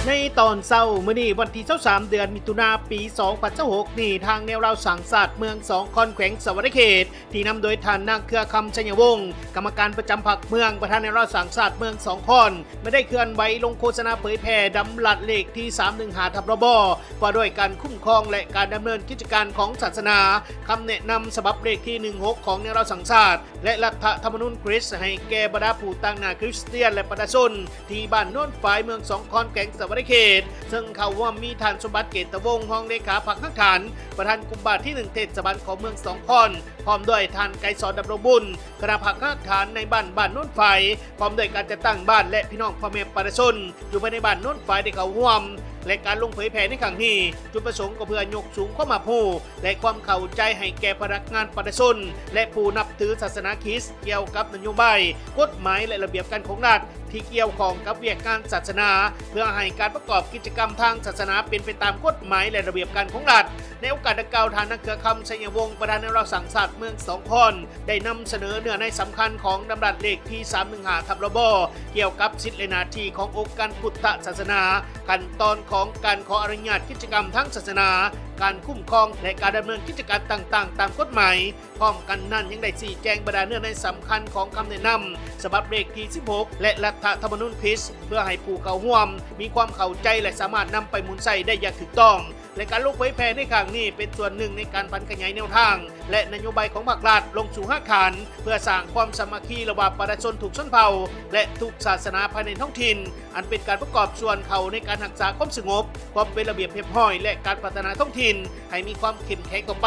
ໃນຕອນເຊົ້າມື້ນີ້ ວັນທີຊາວສາມ ເດືອນມິຖຸນາ ປີສອງພັນຊາວຫົກນີ້ ທາງແນວລາວສ້າງຊາດເມືອງສອງຄອນ ແຂວງສະຫວັນນະເຂດ ທີ່ນຳໂດຍທ່ານ ນາງ ເຄືອຄຳ ໄຊຍະວົງ ກຳມະການປະຈຳພັກເມືອງ ປະທານແນວລາວສ້າງຊາດເມືອງສອງຄອນ ແມ່ນໄດ້ເຄື່ອນໄຫວລົງໂຄສະນາເຜີຍແຜ່ດຳລັດເລກທີສາມໜຶ່ງຫ້າ ທັບ ລບ ວ່າດ້ວຍການຄຸ້ມຄອງ ແລະ ການດຳເນີນກິດຈະການຂອງສາສະໜາ, ຄຳແນະນຳສະບັບເລກທີໜຶ່ງຫົກ ຂອງແນວລາວສ້າງຊາດ ແລະ ລັດຖະທຳມະນູນຄຣິສ ໃຫ້ແກ່ບັນດາຜູ້ຕາງໜ້າຄຣິສຕຽນ ແລະ ປະຊາຊົນ ທີ່ບ້ານໂນນຝາຍ ເມືອງສອງຄອນ ແຂວງສະຫວັນນະເຂດ ເຊິ່ງເຂົ້າຮ່ວມມີທ່ານ ສົມບັດ ເກດຕະວົງ ຮອງເລຂາພັກຮາກຖານ ປະທານກຸ່ມບ້ານທີໜຶ່ງ ເທດສະບານຂອງເມືອງສອງຄອນ ພ້ອມດ້ວຍທ່ານ ໄກສອນ ດຳລົງບຸນ ຄະນະພັກຮາກຖານໃນບ້ານ ບ້ານໂນນຝາຍ ພ້ອມດ້ວຍການຈັດຕັ້ງບ້ານ ແລະ ພີ່ນ້ອງພໍ່ແມ່ປະຊາຊົນ ຢູ່ພາຍໃນບ້ານໂນນຝາຍ ໄດ້ເຂົ້າຮ່ວມ ແລະ ການລົງເຜີຍແຜ່ໃນຄັ້ງນີ້ ຈຸດປະສົງກໍເພື່ອຍົກສູງຄວາມຮັບຮູ້ ແລະ ຄວາມເຂົ້າໃຈໃຫ້ແກ່ພະນັກງານປະຊາຊົນ ແລະ ຜູ້ນັບຖືສາສະໜາຄຣິສ ກ່ຽວກັບນະໂຍບາຍ, ກົດໝາຍ ແລະ ລະບຽບການຂອງລັດ ທີ່ກ່ຽວຂ້ອງກັບວຽກງານສາສະໜາ ເພື່ອໃຫ້ການປະກອບກິດຈະກຳທາງສາສະໜາເປັນໄປຕາມກົດໝາຍ ແລະ ລະບຽບການຂອງລັດ. ໃນໂອກາດດັ່ງກ່າວ, ທ່ານ ນາງ ເຄືອຄຳ ໄຊຍະວົງ ປະທານແນວລາວສ້າງຊາດເມືອງສອງຄອນ ໄດ້ນຳສະເໜີເນື້ອໃນສຳຄັນຂອງດຳລັດເລກທີສາມໜຶ່ງຫ້າ ທັບ ລບ ກ່ຽວກັບສິດ ແລະ ໜ້າທີ່ຂອງອົງການພຸດທະສາສະໜາ, ຂັ້ນຕອນຂອງການຂໍອະນຸຍາດກິດຈະກຳທາງສາສະໜາ, ການຄຸ້ມຄອງ ແລະ ການດຳເນີນກິດຈະການຕ່າງໆຕາມກົດໝາຍ. ພ້ອມກັນນັ້ນຍັງໄດ້ຊີ້ແຈງບັນດາເນື້ອໃນສຳຄັນຂອງຄຳແນະນຳສະບັບເລກທີສິບຫົກ ແລະ ລັດຖະທຳມະນູນຄຣິສ ເພື່ອໃຫ້ຜູ້ເຂົ້າຮ່ວມມີຄວາມເຂົ້າໃຈ ແລະ ສາມາດນຳໄປໝູນໃຊ້ໄດ້ຢ່າງຖືກຕ້ອງ. ແລະ ການລົງເຜີຍແຜ່ໃນຄັ້ງນີ້ເປັນສ່ວນໜຶ່ງໃນການຜັນຂະຫຍາຍແນວທາງ ແລະ ນະໂຍບາຍຂອງພັກລັດລົງສູ່ຮາກຖານ ເພື່ອສ້າງຄວາມສາມັກຄີລະຫວ່າງປະຊາຊົນທຸກຊົນເຜົ່າ ແລະ ທຸກສາສະໜາພາຍໃນທ້ອງຖິ່ນ, ອັນເປັນການປະກອບສ່ວນເຂົ້າໃນການຮັກສາຄວາມສະຫງົບ, ຄວາມເປັນລະບຽບຮຽບຮ້ອຍ ແລະ ການພັດທະນາທ້ອງຖິ່ນໃຫ້ມີຄວາມເຂັ້ມແຂງຕໍ່ໄປ.